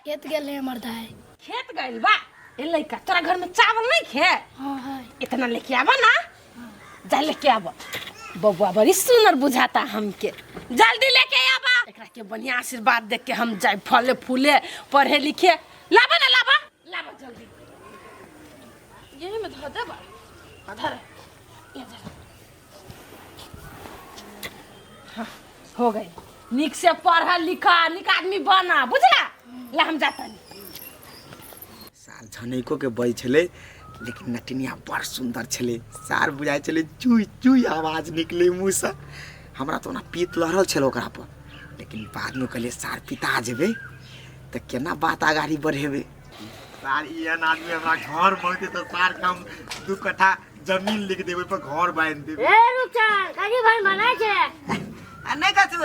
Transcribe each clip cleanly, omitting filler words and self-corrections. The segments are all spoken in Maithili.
खेत गेल है हमर दाई। खेत गइल बा। ए लइका, तोरा घर में चावल नहीं खे? हाँ है। इतना लेके आवा ना, जा लेके आवा। बबुआ बड़ी सुंदर बुझाता हमके, जल्दी लेके आवा। एकरा के बढ़िया आशीर्वाद दे के हम जाए फले फूले पढ़े लिखे। लाबा ना, लाबा लाबा जल्दी। यही में धर देबा। हाँ, धर। ये धर। हाँ, हो गई। निक से पढ़ा लिखा, निक आदमी बना, बुझला? ला हम जाता नहीं। सार झनैको के बज छलै, लेकिन नटिनिया बड़ सुंदर छलै। सार बुझाइ छलै चुई चुई आवाज निकले मुँहसँ। हमरा तऽ ओना पीत लहरल छलै ओकरा पर, लेकिन बादमे कहलियै सार पिता जेबै तऽ केना बात अगाड़ी बढ़ेबै। सार एहन आदमी हमरा घर में होते तऽ सार के हम 2 कट्ठा जमीन लिख देबै, पर घर बांधि देबै। ए रुपचन, कथी भाई मनाइ छै? आ नहि कथू,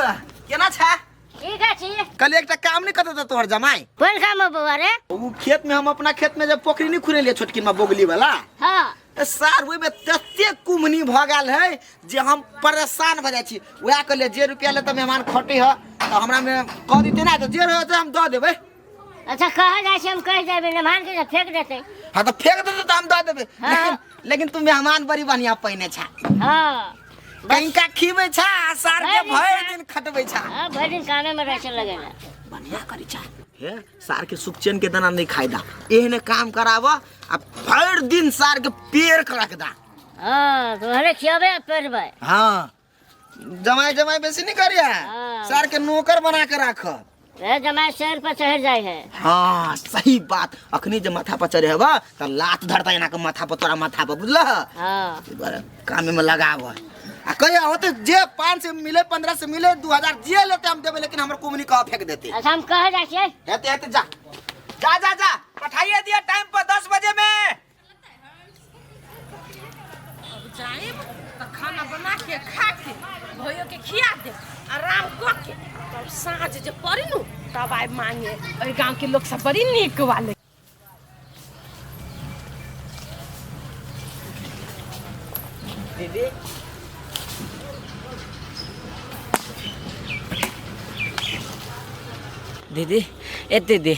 केना छै? ठीक अछि। कल एकटा काम नहीं करता तोहर जमाई। कोन काम हो बौआ रे? उ खेत में, हम अपना खेत में जब पोखरी नहीं खुनेलियै छोटकी में बोगली वाला, हाँ। तऽ सार ओहिमे तते कुमनी भऽ गेल है जे हम परेशान भऽ जाइ छी। वएह कहलियै जे रुपया लेतै मेहमान खटै है तऽ हमरा में कह दितै ना, तऽ जे रहतै हम दऽ देबै। अच्छा कह जाइ छी, हम कहि देबै मेहमान के, फेंक देतै। हाँ तऽ फेंक देतै तऽ हम दऽ देबै। हाँ। लेकिन तू मेहमान बड़ी बढ़िया पहिने छा। हाँ। कंका खीबै छा आ सार के भरि भरि दिन खटबै छा। हाँ, भरि दिन कामे में रहै छै लगेला। बढ़िया करी छा। हे सार के सुख चैन के दाना नहीं खाई दा, एहने काम कराब आ भरि दिन सार के पेड़ के रख दा। हाँ, तोहरे खियाबे आ पेरबै। हाँ, जमाई जमाई बेसी नहीं करिया। हाँ। सार के नौकर बना के राख। ए जमाई शेर पर चढ़ जाए है। हाँ सही बात, अखनी जे माथा पर चढ़े हबा त लात धरता एना के माथा पर, तोरा माथा पर, बुझल? हाँ। एहि दुआरे कामे में लगाब। आ कहिया होते जे 5 से मिले 15 से मिले 2000 जे लेते हम देबे, लेकिन हमर कुमनी कह फेंक देते। अच्छा हम कह जाइ छियै। हेते हेते जा जा जा जा, पठाइए दिया टाइम पर 10 बजे में। अब जाएब त खाना बना के खा के भैयो के खिया दे, आराम क के तब साँझ जे पड़ी नु तब आब मांगे। ओहि गांव के लोग सब बड़ी नीक वाले। दीदी, दीदी, ए दीदी,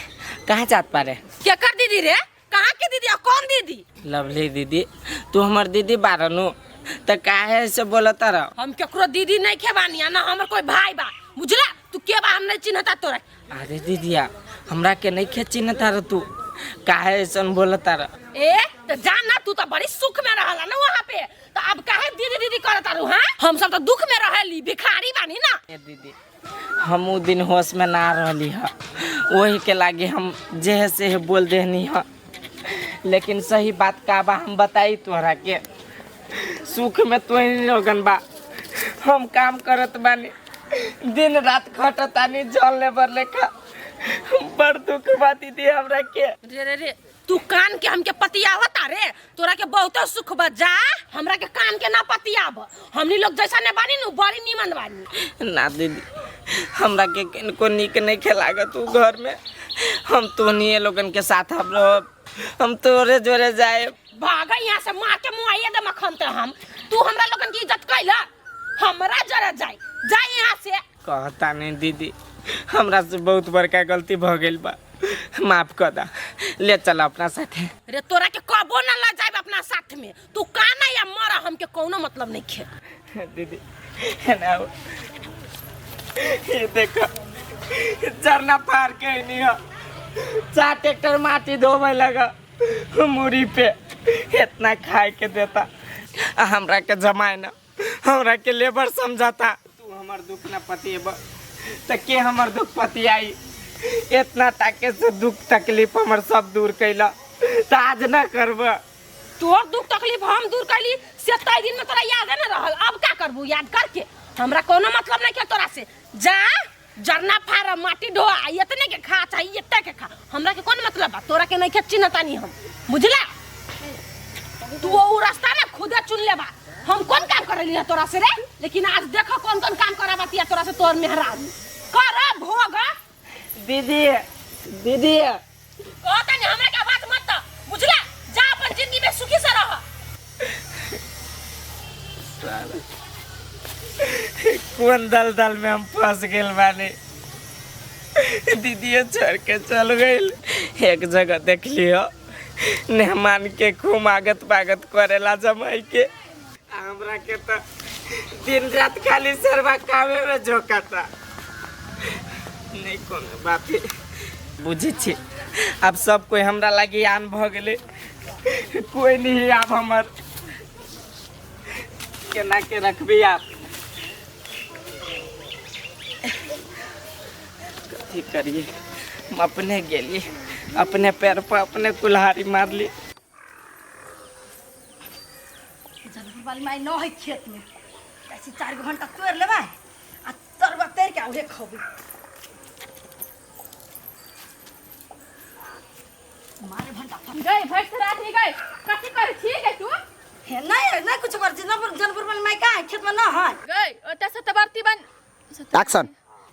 कहाँ जात पारे? क्या कर दीदी रे? कहाँ के दीदी और कौन दीदी? लवली दीदी, तू हमर दीदी बारनु त काहे से बोलता रह? हम केकरो दीदी नहीं खेबानी, ना हमर कोई भाई बा, बुझला? तू के बा हम नहीं चिन्हता तोरा। अरे दीदिया, हमरा के नहीं खे चिन्हता रह, तू काहे ऐसन बोलता रह? ए त जान ना, तू तो बड़ी सुख में रहला ना वहाँ पे, तो अब काहे दीदी दीदी करता रहू? हाँ, हम सब तो दुख में रहेली, भिखारी बानी ना। ए दीदी, हम उ दिन होश में ना रहली ह, वही के लागे हम जे है से बोल देनी ह, लेकिन सही बात का बा हम बताई तोहरा के। सुख में तो ही लोगन बा, हम काम करत बानी, दिन रात खटतानी जल लेबर लेखा, बड़ दुख बा दीदी हमरा के। रे रे रे, तू कान के हमके पतियावता रे? तोरा के बहुत सुख बा, जा हमरा के कान के ना पतियाब। हमनी लोग जैसा ने बानी नु बड़ी नीमन बानी। ना दीदी, हमरा के किनको नीक नहीं खेलागत उ घर में, हम तोहनिए लोगन के साथ हम रहब, हम तोरे जोरे जाए। भाग यहाँ से, मार के मुआइए दे मखन ते हम। तू हमरा लोगन की इज्जत कैला, हमरा जरा जाए जा यहाँ से। कहता नहीं दीदी, हमरा से बहुत बड़का गलती भ गेल बा, माफ कर दा, ले चल अपना साथे। रे तोरा के कबो ना ले जाए अपना साथ में, तू काना या मरा हमके कोनो मतलब नहीं खे। दीदी ना ये देखो झरना पार के नहीं हो, 4 ट्रैक्टर माटी धोवे लगा मुड़ी पे, इतना खाए के देता, आ हमरा के जमाए ना, हमरा के लेबर समझाता। तू हमर दुख ना पतिएब त के हमर दुख पतियाई? इतना ताके से दुख तकलीफ हमर सब दूर कैला, त आज ना करब। तोर दुख तकलीफ हम दूर कैली से तै दिन में तोरा याद ना रहल, अब का करबू याद करके? हमरा कोनो मतलब नहीं के तोरा से। जा जरना फाड़ माटी ढोआ, इतने के खा चाहे इतने के खा, हमरा के कोन मतलब बा? तोरा के नहीं के चिन्हता नहीं हम, बुझला? तू वो रास्ता ना खुदे चुन लेबा, हम कौन काम करली है तोरा से रे? लेकिन आज देखो कौन कौन काम कराबतिया तोरा से तोर मेहराज कर भोग। दीदी, दीदी कहता नहीं हमरा के आवाज मत द, बुझला? जा अपन जिंदगी में सुखी से रह। कौन दलदल में हम फंस गेल बानी? दीदिए छोड़ के चल गई। एक जगह देख लियो मेहमान के खूब आगत पागत करेला जमाई के। हमरा के तो दिन रात खाली सरवा कामे में झोंकाता। नहीं कोनो बात बुझी छी, अब सब कोई हमरा लागी आन भ गेलै, कोई नहीं आब हमर। केना के रखबी आप, कथी करिए? हम अपने गेली, अपने पैर पर अपने कुल्हाड़ी मारली। जनपुर वाली माई न है खेत में, ऐसे 4 घंटा तोड़ लेबै आ तरुआ तोड़ के उहे खबै। मारे भंटा फट गई भैंस रात नहीं गई, कथी करै छी गई तू? हे नहीं नहीं कुछ कर छी। जनपुर वाली माई का खेत में न है गई ओतऽ सतबरती बन एक्शन।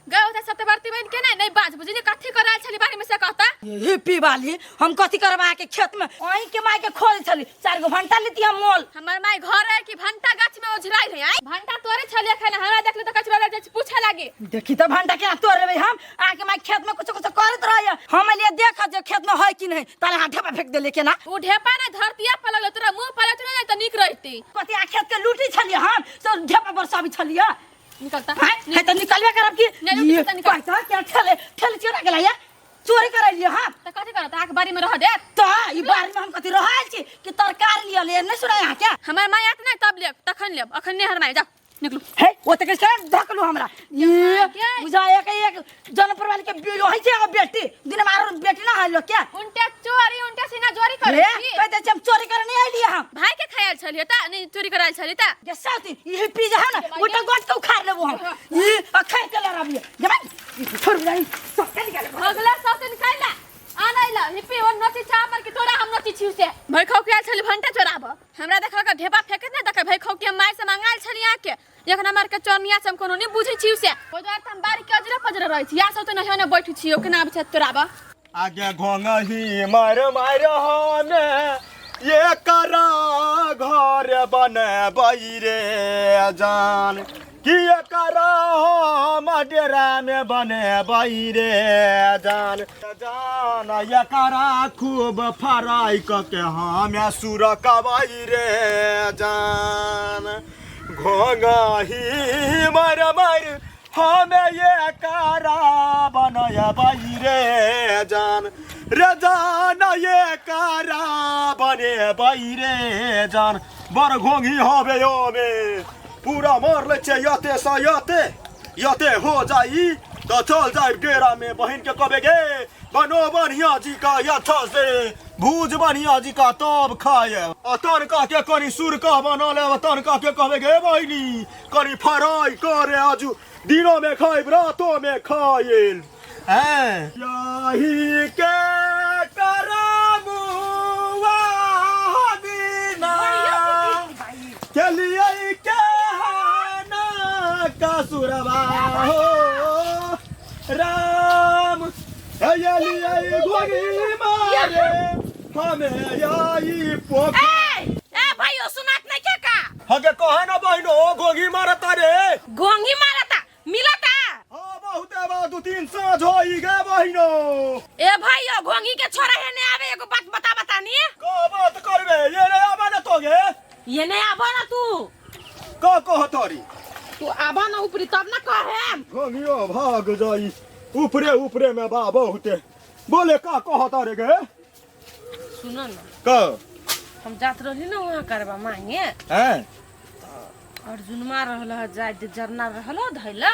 गई ओतऽ सतबरती बन के नहीं बाज बुझली कथी करायल छली बारी में से कहता। हिप्पी वाली हम कथी करबा के खेत में अहीं के माई के खोल छली, 4 गो भंटा लेती हम मोल। हमर माई घर है कि भंटा गाछ में ओझराई रहे? आई भंटा तोरे छलिए खाना, हमरा देखले त कचरा लग जाय पूछे लागी। देखी त भंटा के तोड़ लेबै हम, आके माई खेत में कुछ कुछ करत रहे, हम लिए देख जे खेत में है कि नहीं, ताले हाथ ढेपा फेंक देले केना। उ ढेपा ना धरतिया पर लगल, तोरा मुंह पर लगल त नीक रहती। कथी आ खेत के लूटी छलिए हम, सब ढेपा पर सब छलिए। निकलता हां है त निकलबे करब की नहीं, लूटी त निकल। पैसा के ठेले ठेले चोरा गेला या चोरी करलिए हम। त कथी करत आके बारी में रह दे। त ई बारी में हम कथी रहल छी कि तरकारी लिया ले नहीं सुनाय अहाँ के? हमर माई आत नहीं तब लेब तखन लेब, अखन नहीं हर माई जा निकलू। हे ओते के से धकलू हमरा। ये बुझा एक एक जनपर वाली के होई छै एगो बेटी, दिन मारो बेटी ना है लोग के। उनटे चोरी उनटे सीना चोरी करे हे, छी। कह दे छी हम चोरी करे नहीं आइलिए हम। भाई के खायल छलिए त नहीं चोरी करायल छलिए त। जे साथी ई पी जा ना उल्टा गोट के उखाड़ लेबो हम। ई अखर के लड़ाबिए जमा छोड़ जाई सब के निकाल। अगला सब से निकाल ला आ नहीं ला हिप्पी और नोची चापर की तोरा हम नोची छिउ से। भाई खाओ के आयल छली भंटा चोराब, हमरा देखल के ढेपा फेकत ना देख भाई खाओ के माय से मांगायल छली आके, जखन हमर के चोरनिया से हम कोनो नहीं बुझै छिउ से। ओइ दुआरे त हम बारी के अजरे पजरे रहै छी, या सब त नहीं ने बैठ छी ओ केना आबै छै तोराब। आगे घोंघही मार मार हमे ये करा घर बनबै रे जान, कि ये करा हम डेरा में बनबै रे जान। जान ये करा खूब फराई क के हमे सुरकबै रे जान। घोंघही मार मार हमे ये करा बनबै रे जान, रे जान ये करा बनेबै रे जान। बड़ घोंघी हबे ओमे पूरा मार लै छै यते सँ यते यते हो जाई त चल जाई डेरा में बहिन के कहबे गे बनो बढ़िया जी का यथा से भूज बढ़िया जी का तब खाए। आ तनका के कनी सुरका बना लेब, तनका के कहबे गे बहिनी कनी फ्राई करे आजू दिनो में खाइब रातो में खाइल। हैं यही के करमुआ दीना के लिए के हाना कसुरवा हो राम। ये लिए गोरी मारे हमें यही पोख। ए भाई ओ सुनात नहीं क्या का? हगे कहे ना बहिनो गोगी मारता रे। गोंगी मारता मिलता। हाँ बहुते बा 2-3 साँझ होई गे बहिनो। ए भाई ओ गोंगी के छोरा है ने आवे एगो बात बता बता नी। का बात करबे ये रे आबा ना तोगे? ये नहीं आबा ना तू। का कहतरी? तू आबा ना ऊपरी तब ना कहे। गोंगियो भाग जाई ऊपरे ऊपरे में बा बहुते। बोले का कहता रे गे? सुनो ना। का? हम जात रही ना वहाँ करबा मांगे। हैं? अर्जुनमा रहल ह जाय जरना रहल धैला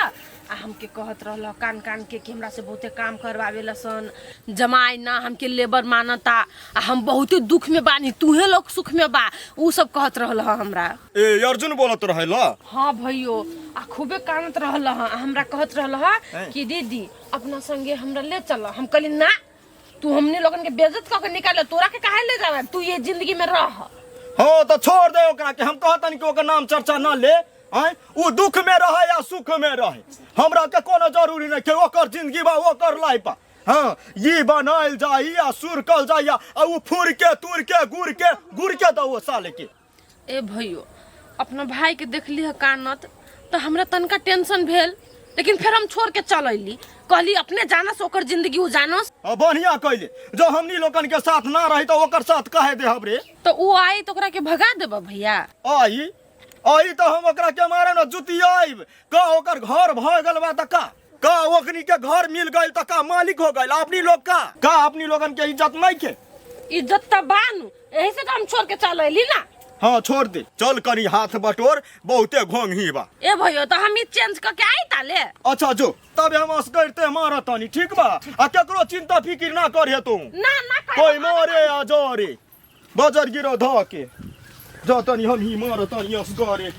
आ हमके कहत रहल कान कान के कि हमरा से बहुते काम करवावे लसन, जमाई ना हमके लेबर मानता आ हम बहुते दुख में बानी, तूहे लोग सुख में बा, उ सब कहत रहल ह हमरा। ए अर्जुन बोलत रहल? हाँ भैयो आ खूबे कानत रहल ह, हमरा कहत रहल ह कि दीदी अपना संगे हमरा ले चल। हम कहली ना तू हमने लोगन के बेइज्जत क के निकाल, तोरा के काहे ले जावे, तू ये जिंदगी में रह। हाँ तो छोड़ दे ओकरा के, हम कहतन कि ओकर नाम चर्चा न ले। आय उ दुख में रहे या सुख में रहे हमरा के कोनो जरूरी नहीं के ओकर जिंदगी बा ओकर लाइफ बा। हाँ ये बनाइल जाई या सुरकल जाई या आ उ फुर के तुर के गुड़ के गुड़ के दो साले के। ए भैयो अपना भाई के देखली ह कानत तो हमरा तनका टेंशन भेल। लेकिन फिर हम छोड़ के चल अइली, कहली अपने जानस ओकर जिंदगी उ जानस। आ बढ़िया कैले, जो हमनी लोगन के साथ ना रही तो ओकर साथ काहे देहब रे? तो उ आई तो ओकरा के भगा देब भैया? आई आई तो हम ओकरा के मारे न जुती आइब का ओकर घर भ गेल बा त का का ओकनी के घर मिल गइल त का मालिक हो गइल अपनी लोग का का अपनी लोगन के इज्जत नहीं के? इज्जत त बानू, यही से तो हम छोड़ के चल अइली ना। हाँ छोड़ दे, चल कनी हाथ बटोर, बहुते घोंघी बा। ए भैया तो हम ई चेंज करके आई ताले। अच्छा जो, तब हम असगरते मारत तनी, ठीक बा? आ केकरो चिंता फिकिर ना करे तू। ना ना कोई मारे आ जा रे, बजर गिरो ध के जा तनी, हम ही मारत तनी असगरे।